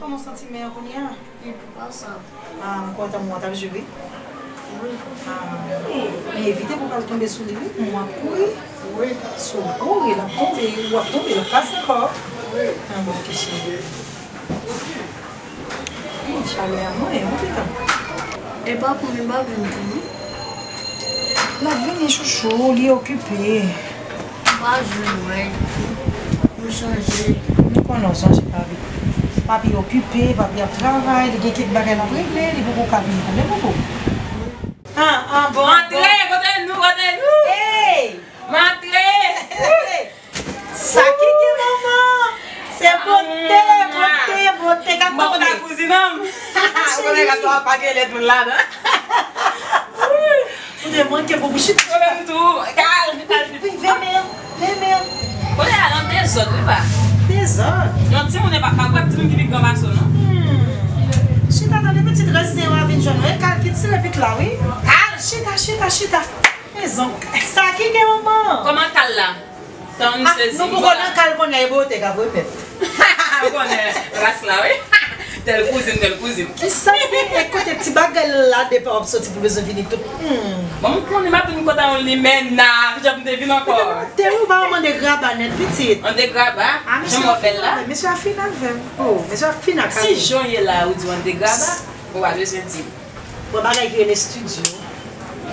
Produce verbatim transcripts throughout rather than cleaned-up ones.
Kòman w santi men an kounye a? Li pi pa sa. Ah, m kontan mwen t ap jwe, wi. Wi. Ah, men evite pou w pa al tonbe sou li, wi. Mwen ap kouri. Wi. Si w kouri, l ap tonbe, w ap tonbe, l ap kase ankò. Wi. Ah, bon, ok, cheri. Ih, chalè a mwen, yon pitan. E pa pou li, m pa vin tou, non. L ap vini, chouchou, li okipe. M pa jwenn wè. M chanje. M konnen w chanje, papi. Papi okipe, papi ap travay, li gen kèk bagay l ap regle, li poko ka vini tande, poko. Ah, ah, bon, antre, bon. Kote nou, kote nou? Hey! M antre! Hey! Sa ki gen manman? Se bote, bote, bote k ap tonbe. Mwen konn kouzin an m. Ou konnen rès la pa gen lèd moun ladan. Ou te manke pou bouchit. Ou menm tou. Kal, kal. Veye men, veye men. Kote a nan dezòd, wi, pa. Dezòd? Yon timoun e pa, pa, pa timoun ki pi gran pase w, non. Hmm. Chita, tande pitit, rès zen yo a vin jwenn ou. E kal ki ti repit la, wi. Kal, chita, chita, chita. Mezon, sa ki gen manman? Kòman kal la? Tan m sezi, nou poko nan kal kounye a, e bote k ap repèt. Ou konnen ras la, wi. Tèl kouzin, tèl kouzin. Kisa w gen? E kote ti bagay la depa w ap soti pou bezwen vini tout. Hmm. Bon, m konnen m ap vin kontan yon limena, jan m te vin ankò. Te ou pa mande graba nèt, pitit. Mande graba? Ah, mesye a fin avè m. Mesye a fin avè m. Oh, mesye a fin ak si jan w ye la, ou di w mande graba, ou pa bezwen di m. Bon, bagay ki rele estidyo.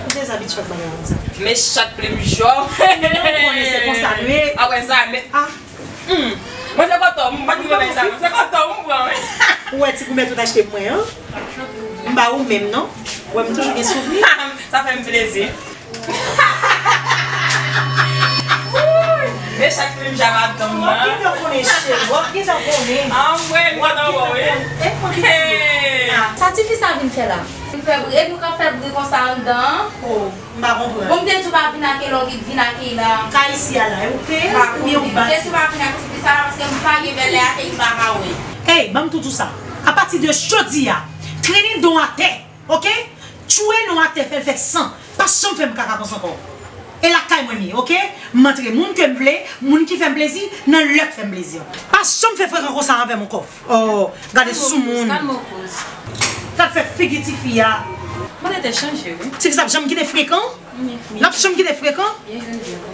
Ou te zabitye ak bagay konsa. Men chat plim jò. Ou konnen se konsa nou ye. Apre sa, men, ah. Hmm. Mwen se koton, m pa t gen bagay sa, mwen se koton, m pran, wi. Ou wè ti goumèt ou t achte pou mwen an? M ba ou menm, non? Ou wè m toujou gen souvni. Sa fè m plezi. Wouy! Men chak fim ja madanm nan. W ap gentan konnen, cheri. W ap gentan konnen. Anmwey, m kontan wè w, wi. E mwen ki di. Hey! Ah, sa tifi sa vin fè la? Vin fè bri. E nou ka fè bri konsa anndan an? Oh, m pa konprann. Bon, m te di w pa vin ak lè w vin ak la. Ka isi a la, ou peye, oubyen ou bati? M te di w pa vin ak tifi sa la, paske m pa gen bèlè a, ke m pa ka wè. Hey, ban m tou di w sa. Apati de jodi a, trennen don atè. Oke? Tchwe non atè, fè l fè san. Pa janm fè m kaka konsa ankò. E lakay mwen m ye, oke? M antre moun ke m vle, moun ki fè m plezi, nan lè k fè m plezi. Pa janm fè frekan konsa avè m ankò. Oh, gade soumoun. Kalme w, kouz. Gad fè figi tifi a. Mwen te chanje, wi. Tifi sa ap janm kite frekan? Li ap janm kite frekan?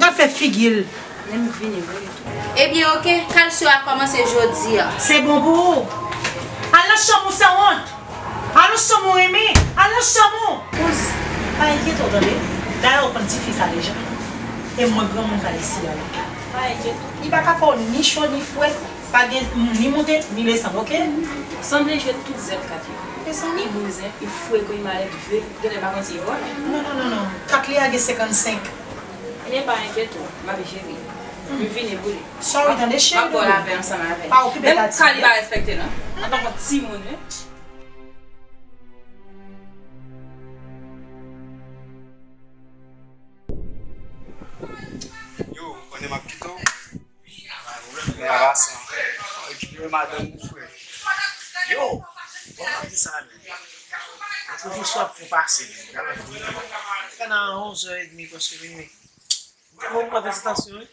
Gad fè figi l. Menm vini, wi. Ebyen, oke, kalsyon a kòmanse jodi a. Se bon pou ou. Al nan chanm ou sanwont. Al nan chanm ou renmen. Al nan chanm ou. Kouz, pa enkyete w, tande. Dayè, ou konn tifi sa deja. E mwen granmoun ka isi a la. Pa enkyete w. Li pa ka fè w ni cho ni frèt. Pa gen ni moute, ni desann, oke? Sanble jwe tout zèl kat yo. Mezanmi. Li bouzen, li frekan, li maledve, genlè pa konn si li vòlè. Non, non, non, non. Kat li a gen senkannsenk. Ebyen, pa enkyete w, m ap jere. M vini pou li. Sorry, tande, cheri doudou. M ap ba w lapè ansanm avè l. Pa okipe kat li. Menm ka li pa respekte, non. Antanke timoun, wi. Yo, konnen m ap kite w. Mwen ap pase ankò. Epi yo madanm ou frè. Yo! Bon, m ap di sa menm. Lòt jou swa ap fè pase menm. Gade vre. Se ka nan onzè edmi, prèske minui. Mwen, mwen pran vizitansyon, wi.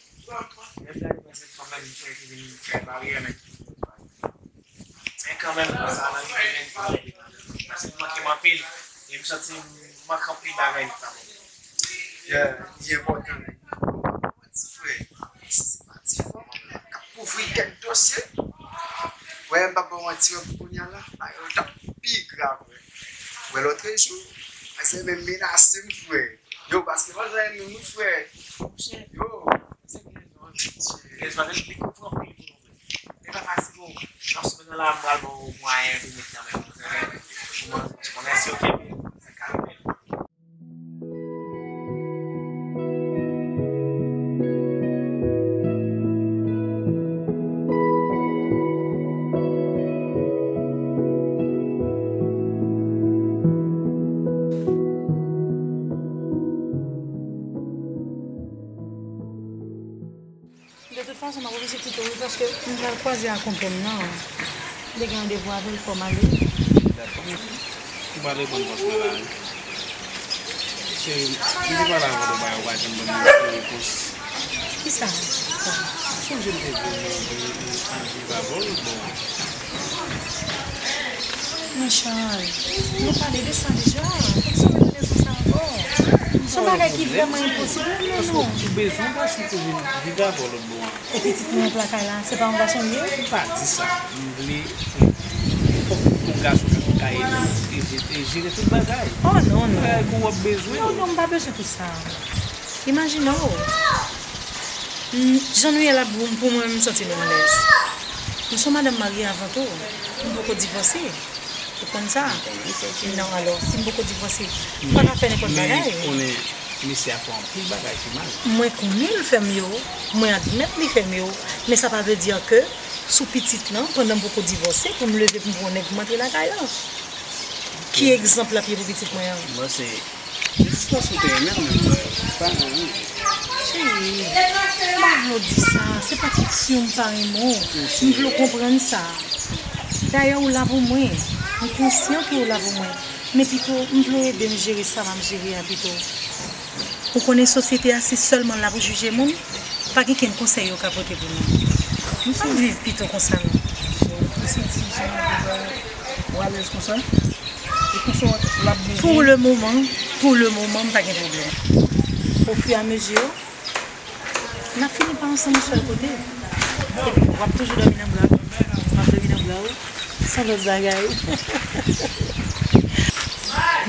Lè m gade prèske fanm nan vin fè, ki vin fè baryè, men. Men kanmenm, sa nan rive menm pou rive nan men. Paske m manke m anpil. E m santi m manke anpil bagay ki pa bon. Yeah, li enpòtan. Ti frè, si se pa ti fanm k ap kouvri kèk dosye, wè, m p ap ba w manti, wè, pou kounye a la, bagay yo t ap pi grav, wè. Wè, lòtrejou, se menm menase m, frè. Yo, paske mwen jwenn nou, nou, frè. Yo, se gen yon jèn, se gen yon jèn, li kouvri anpil pou nou, frè. E pa fasil, non. Nan semèn nan la, m pral ba w mwayen pou met nan men w, frè. Pou manje, pou manje, ok, men, sa ka rive. De tout fason, m ap oblije kite w, wi, paske m pral kwaze ak yon pè m nan. M te gen randevou avè l, fò m ale. Dakò. Ou pa reponn pòs mwen la, wi. Cheri, m te pale avè w de bagay, ou pa janm ban m yon repons. Kisa? Sonje m te di w, mwen vle, mwen vle viv avè w, bon. Michel, nou pale de sa deja. Poukisa w retounen sou sa ankò? Se yon bagay ki vrèman enposib, men non. Paske ou bezwen gason pou vin viv avè w lòt bò an. E pitit mwen an k lakay la, se pa yon gason l ye? M pa di sa. M vle pou, fòk pou yon gason ki pou ka ede w e je-, e jere tout bagay. Oh, non, non. Bagay ke w ap bezwen. Non, non, m pa bezwen tout sa. Imajine w. M, jan nou ye la, pou, pou mwen, m santi nou alèz. M se yon madanm marye avan tou. M poko divòse. Ou konn sa? Non, alò, si m poko divòse, m pa ka fè nenpòt bagay. Men, men, konnen, mesye a fè anpil bagay ki mal. Mwen konnen l fè m yo, mwen admèt li fè m yo, men sa pa vle di ke sou pitit lan, pandan m poko divòse, pou m leve pou m pran yon nèg pou m antre lakay lan. Ki egzanp l ap ye pou pitit mwen an? Mwen se Jis lòske w te renmen l menm, mwen pa renmen l. Cheri, m pa vle w di sa. Se pa kesyon m pa renmen w. M vle w konprann sa. Dayè, ou la pou mwen. M konsyan ke w la pou mwen. Men pito, m vle w ede m jere sa m ap jere a pito. Ou konnen sosyete a se sèlman la pou jije moun. Pa gen kenn konsèy yo ka pote pou mwen. M p ap viv pito konsa non. Ou santi jan w alèz konsa? E konsa w ap viv? Pou le moman, pou le moman, m pa gen pwoblèm. Ofiramezi, n ap fini pa ansanm yon sèl kote. Epi w ap toujou dòmi nan bra m. M ap dòmi nan bra w. San lòt bagay.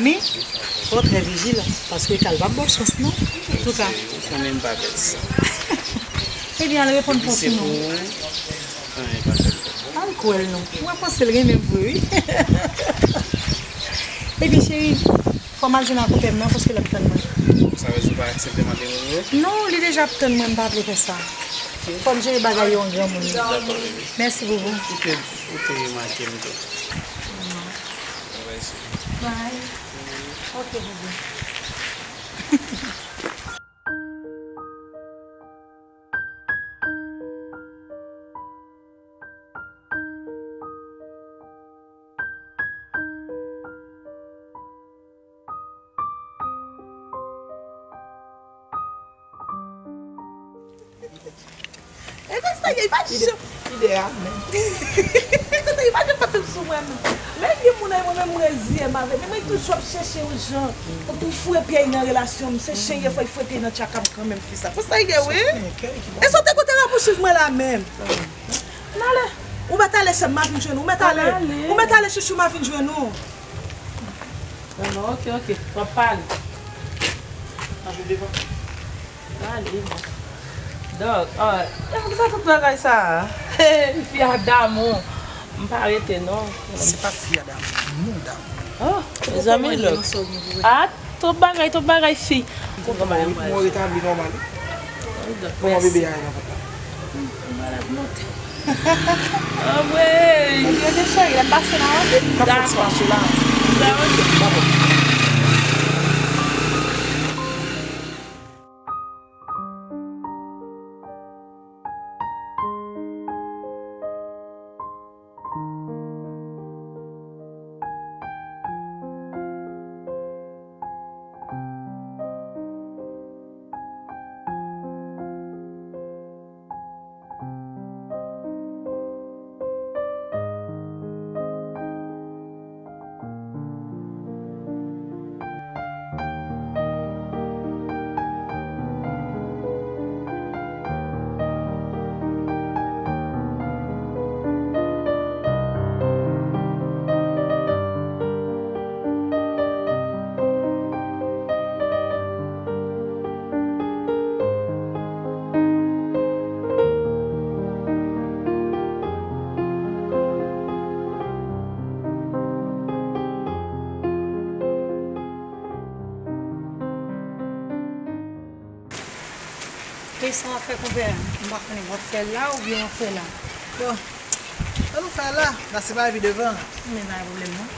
Men, fò w trè vijilan, paske kal p ap ba w chans non. Antouka. Ou konnen m pa pè di sa. Ebyen, al reponn pwofesè w. Anyen pa fè l. Al kwè l non. Mwen panse l renmen m vre wi. Ebyen, cheri, fò m al jwenn ak pè m nan, paske l ap tann mwen. Sa vle di ou pa aksepte m al jwenn ou vre? Non, li deja ap tann mwen, m pa vle fè sa. Fò m jere bagay yo an granmoun. Dakò, bebe. Mèsi, boubou. Ou te, ou te remake m tou. Bye. Ok, boubou. E konsa, e pa janm. Ide a menm. E konsa, e pa janm pa tou sou mwen menm. Lè gen moun nan, mwen menm, mwen zyè m avè, men mwen toujou ap chèche yon jan pou, pou foure pyè nan relasyon m. Se chen ye, fò y fwete nan tchaka m kanmenm, fi sa. Konsa, e wi. E sa w te konte la pou swiv mwen la menm. N ale. Ou mèt ale, sè m, m a vin jwenn ou. Ou mèt ale. Ou mèt ale, chouchou, m a vin jwenn ou. Non, non, ok, ok. W ap pale. Anjou devan. Pale, bon. Donk, ah, e sa tout bagay sa a. Fi a damou. M pa rete, non. Se pa fi a damou. Nou damou. Oh, mezanmi, lòk. Ah, twòp bagay, twòp bagay, fi. Ritm ou retabli nòmal wi. Kòman bebe a ye nan vant la? Malad monte. Anmwey. Ebyen, cheri, lè m pase la, w ap di m. Dakò. Dakò. Kisa w ap fè, konpè? M pa konnen, w ap fè l la oubyen w ap fè la? Bon, ann nou fè l la, n a se pa epi devan. Men pa gen pwoblèm non.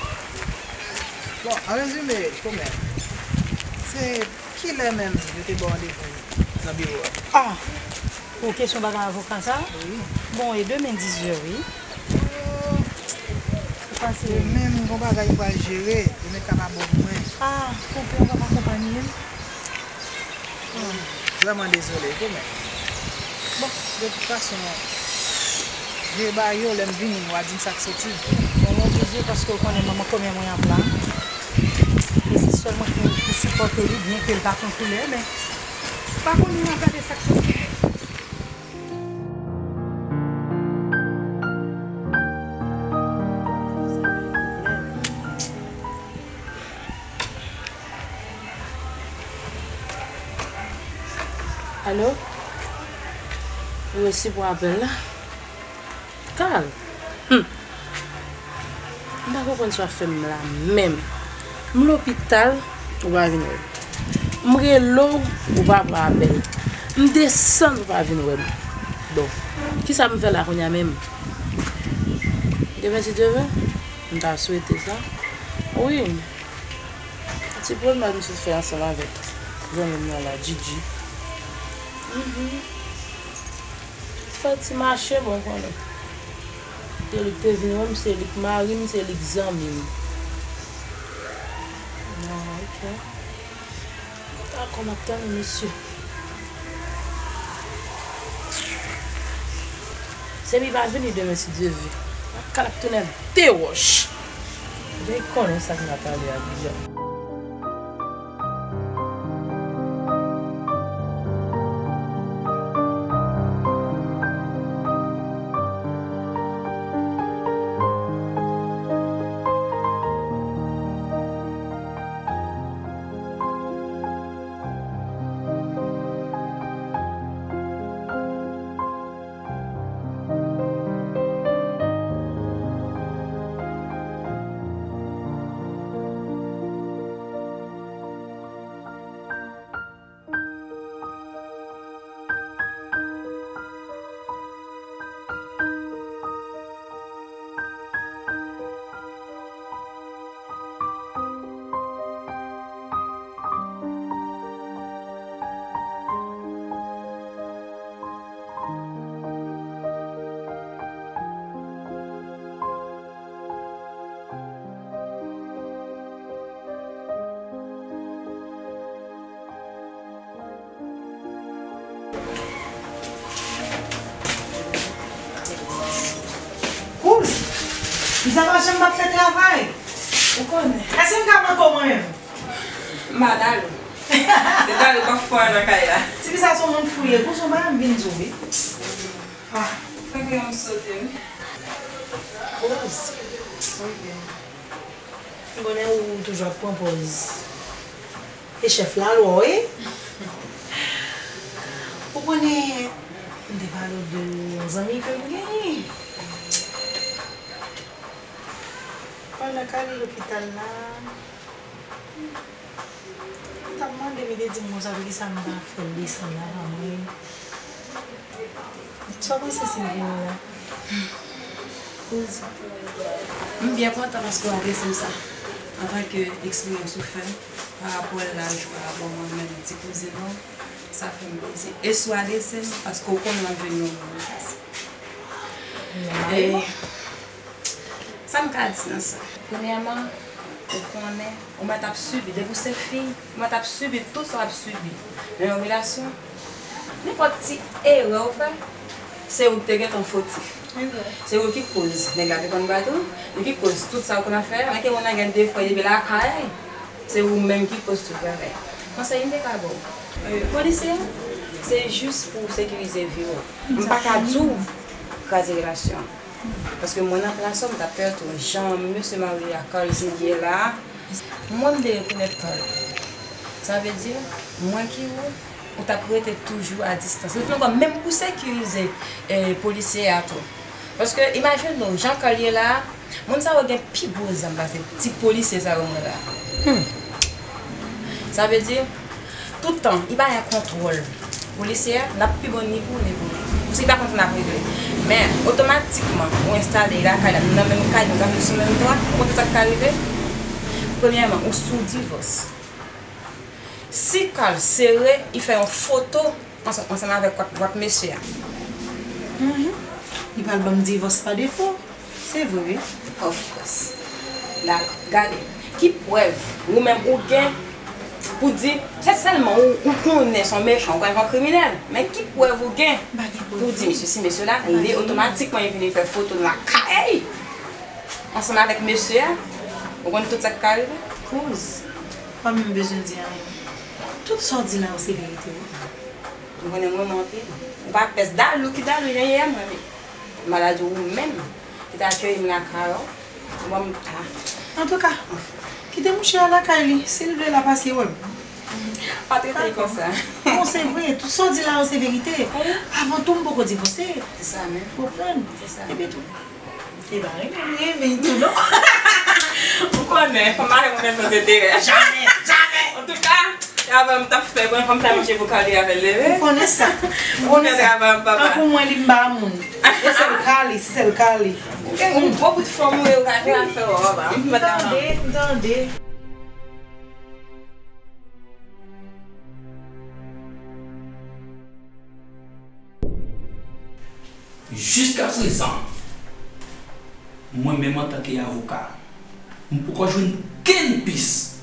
Bon, an rezime, konpè, se kilè menm yo te ba w randevou nan biwo a? Ah! Ou kesyon bagay avoka sa? Wi. Bon, e demen diz zè, wi. Oh. Ou pase. Demen m gon bagay m pral jere. Demen ka pa bon pou mwen. Ah, konpè, ou p ap akonpanye m? Vrèman dezole, wi, men. Bon, de tout fason, Je ba yo, lè m vini, w a di m sa k soti. Bon, m oblije paske w konnen manman kòmè mwen ap la. E se sèl mwen ki pou sipòte li, byen ke l pa pran koulè, men m pa konnen, m ap gade sa k soti. Alo? Mèsi pou apèl la. Kal. Hmm. M pa konprann sa w ap fè m la menm. M lopital, ou pa vin wè m. M rele w, ou pa pran apèl. M desann, ou pa vin wè m. Bon, kisa m fè la kounye a menm? Demen, si Dye vle, m ta swete sa. Wi. Ti pwomnad m sot fè ansanm avèk zanmi m nan la, Djidji. Mhm. Fè ti mache, bon, konnen. Se li k te vin wè m, se li k mari m, se li k zanmi m. Ah, ok. Dakò, m ap tann ou, mesye. Se li va vini demen, si Dye vle. Kal ap tounen de wòch. Dèyè konnen sa k nan pale a deja. Kouz, m sa pa janm ap fè travay. Ou konnen. Èske m ka manke w mwen menm? M pa dale. Se dale w ap fè nan kay la. Tifi sa se yon moun fou l ye. Kouz, yon bagay m vin di w, wi. Ah. Fè ke yon sote, wi. Kouz. Wi, byen. M konnen ou toujou ap pran pòz. E chèf la lwa w ye. Ou konnen, m te pale w de yon zanmi ke m genyen. Pandan k ale lopital la, li t ap mande m, li te di m konsa, poukisa m pa fè l desann la pa mwen. Sa w panse si m vini la? Kouz, m byen kontan paske w adrese m sa. Antanke eksperyans ou fè, pa rapò laj, pa rapò mwen menm, ti kouzin ou, sa fè m plezi. E si w adrese m, paske w konnen w ap jwenn yon bon reponn. Nòmalman. E, sa m ka di nan sa? Premyèman, ou konnen, ou mèt ap sibi, depi w se fi, ou mèt ap sibi tout sa w ap sibi nan yon relasyon. Nenpòt ti erè w fè, se ou ki te gentan fotif. Se ou ki koz nèg la te konn bat ou, ou ki koz tout sa w konn ap fè. Manke moun nan gen defo, depi lakay, se ou menm ki koz tout bagay. Konsèy m te ka ba w, polisye a, se jis pou w sekirize vi w. M pa ka di w kraze relasyon an. Paske mwen nan plas ou, m t ap pè tou. Jan mesye mari a Carl Ziggy ye la, mwen m te rekonèt Carl. Sa vle di, mwen ki ou, ou t ap rete toujou a distans. Epi ankò, menm pou sekirize, eh, polisye a tou. Paske, imajine w, jan Carl ye la, moun sa yo gen pi gwo zam pase ti polisye sa yo mwen la. Hmm. Sa vle di, tout tan, li pa gen kontwòl. Polisye a, n ap pi bon ni pou ou, ni pou li. Paske li pa konn sa n ap regle. Men, otomatikman, ou enstale lakay la, nou nan menm kay, nou gape sou menm twa, ou konn sa k ka rive? Premyèman, ou sou divòs. Si Carl sere, li fè yon foto ansanm, ansanm avèk gwòt, gwòt mesye a. Mhm. Li pral ban m divòs pa defo. Se vre, wi. Of course. Dakò. Gade, ki prèv ou menm ou gen Pou di, se sèlman ou, ou konnen se yon mechan, ou konnen se yon kriminèl. Men ki prèv ou gen pou di misye si, mesye la, li otomatikman li vini fè foto nan lakay ansanm avèk mesye a? Ou konn tout sa k ka rive? Kouz, pa menm bezwen di anyen. Tout sa w di la yo se verite, wi. Ou konnen m renmen w anpil. Ou pa pès Dalou ki Dalou, jan ye a m renmen. M pa ta di w ou menm ki ta akeyi m lakay ou. Ou ban m ta. Antouka, kite mouche a lakay li. Si l vle, l ap asiye w. Pa trete l konsa. Non, se vre. Tout sa w di la yo se verite. Avan tou, m poko divòse. Se sa menm. Konprann? Se sa. Epi tou. E pa renmen m renmen tou, non. Ou konnen, fanm pa renmen fè enterè. Jamè, jamè. Antouka, travay m t ap fè, bon, fanm fè manje pou kale avè l leve. Ou konnen sa. Ou konnen sa. Travay m, papa. Tankou mwen, li m ba moun. E se l kale, se l kale. Ou gen yon gwo bout fanm ou ye, ou ka fè afè w, papa. M tande, m tande. Jiskaprezan, mwen menm antanke avoka, m poko jwenn kenn pis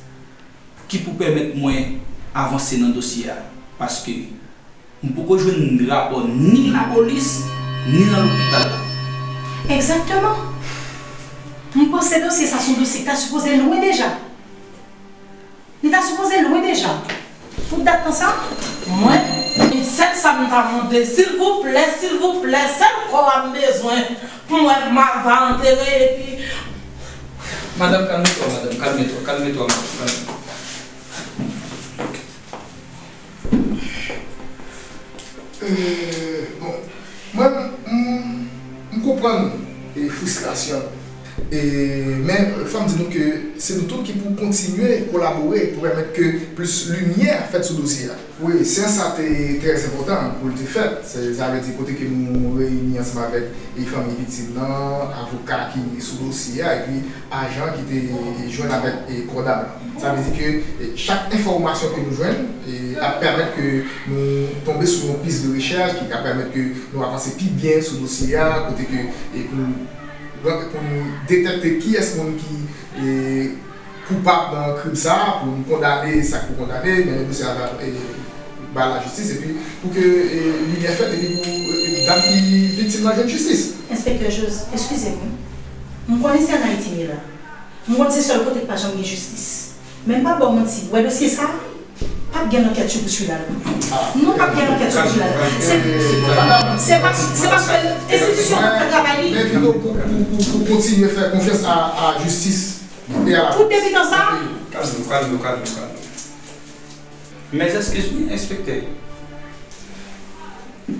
ki pou pèmèt mwen avanse nan dosye a, paske m poko jwenn rapò ni nan lapolis, ni nan lopital la. Egzakteman. M panse dosye sa se yon dosye ki ta sipoze lwen deja. Li ta sipoze lwen deja. Pou dat konsa, mwen, sèl sa m ta mande, silvouplè, silvouplè, sèl kò a m bezwen pou m wè m va antere, epi. Madanm, kalme twa, madanm, kalme twa, kalme twa, madanm, kalme twa. Euh, bon, mwen, m, m, m konprann, e, fristrasyon. E, men, fò m di nou ke se nou tout ki pou kontinye kolabore pou pèmèt ke plis limyè fèt sou dosye a. Wi, seyans sa te trè enpòtan pou l te fèt. Se, sa vle di kote ke nou reyini ansanm avèk e fanmi viktim nan, avoka ki sou dosye a, epi ajan ki te jwenn avèk, e, kò dam lan. Sa vle di ke, e, chak enfòmasyon ke nou jwenn, e, ap pèmèt ke nou tonbe sou yon pis de rechèch ki ka pèmèt ke nou avanse pi byen sou dosye a, kote ke, e, pou nou, pou nou detèkte kiyès moun ki, e, koupab nan krim sa a, pou nou kondane sa k pou kondane, mennen dosye a ba, e, ba lajistis, epi pou ke, e, limyè fèt, epi pou, e, dam ki viktim nan jwenn jistis. Enspektè Jos, eskize m, wi. M konnen se ann Ayiti m ye la. M konn se sèl kote k pa janm gen jistis. Men m p ap ba w manti, w wè dosye sa a, p ap gen lankèt sou pouswit la non. Non, p ap gen lankèt sou pouswit la non. Se, se pa, se paske enstitisyon an ap fè travay li. Men pito pou, pou, pou, pou kontinye fè konfyans a, a jistis e a lapolis. Tout depi tan sa. Kalme w, kalme w, kalme w, kalme w. Mes excuses, wi, enspektè.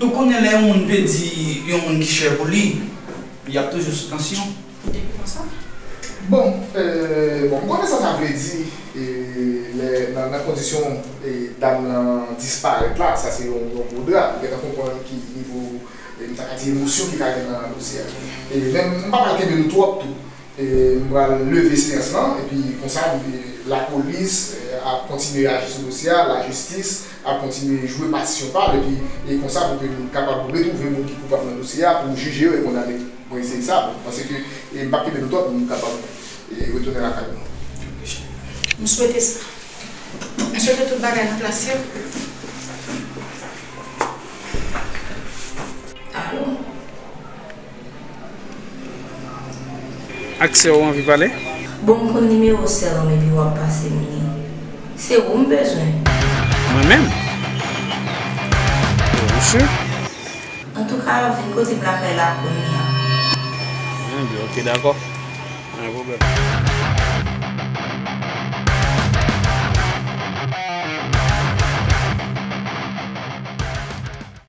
Ou konnen lè yon moun pèdi yon moun ki chè pou li, y ap toujou sou tansyon. Depi konsa? Bon, euh, bon, m konnen sa sa vle di, e, lè, nan, nan kondisyon, e, dam nan disparèt la, sa se yon, yon gwo dra, ou gentan konprann ki nivo, e, m ta ka di emosyon ki ka gen nan dosye a. E, men m pa pral kenbe nou twòp tou. E, m pral leve seyans lan, epi konsa, e, lapolis, e, ap kontinye aji sou dosye a, lajistis ap kontinye jwe patisyon pa l, epi, e, konsa, pou ke nou kapab retwouve moun ki koupab nan dosye a, pou jije yo e kondane yo. Mwen, se sa, bon, m panse ke, e, m p ap kenbe nou twòp, nou kapab, e, retounen lakay nou. M swete sa. M swete tout bagay nan plas yo. Alo? Ak sè w anvi pale? Bon, m konn nimewo sè w an, epi w ap pase m li. Se ou m bezwen. Mwen menm? Wi, sè. Antouka, vin kote m lakay la kounye a. Enben, ok, dakò. Pa gen pwoblèm.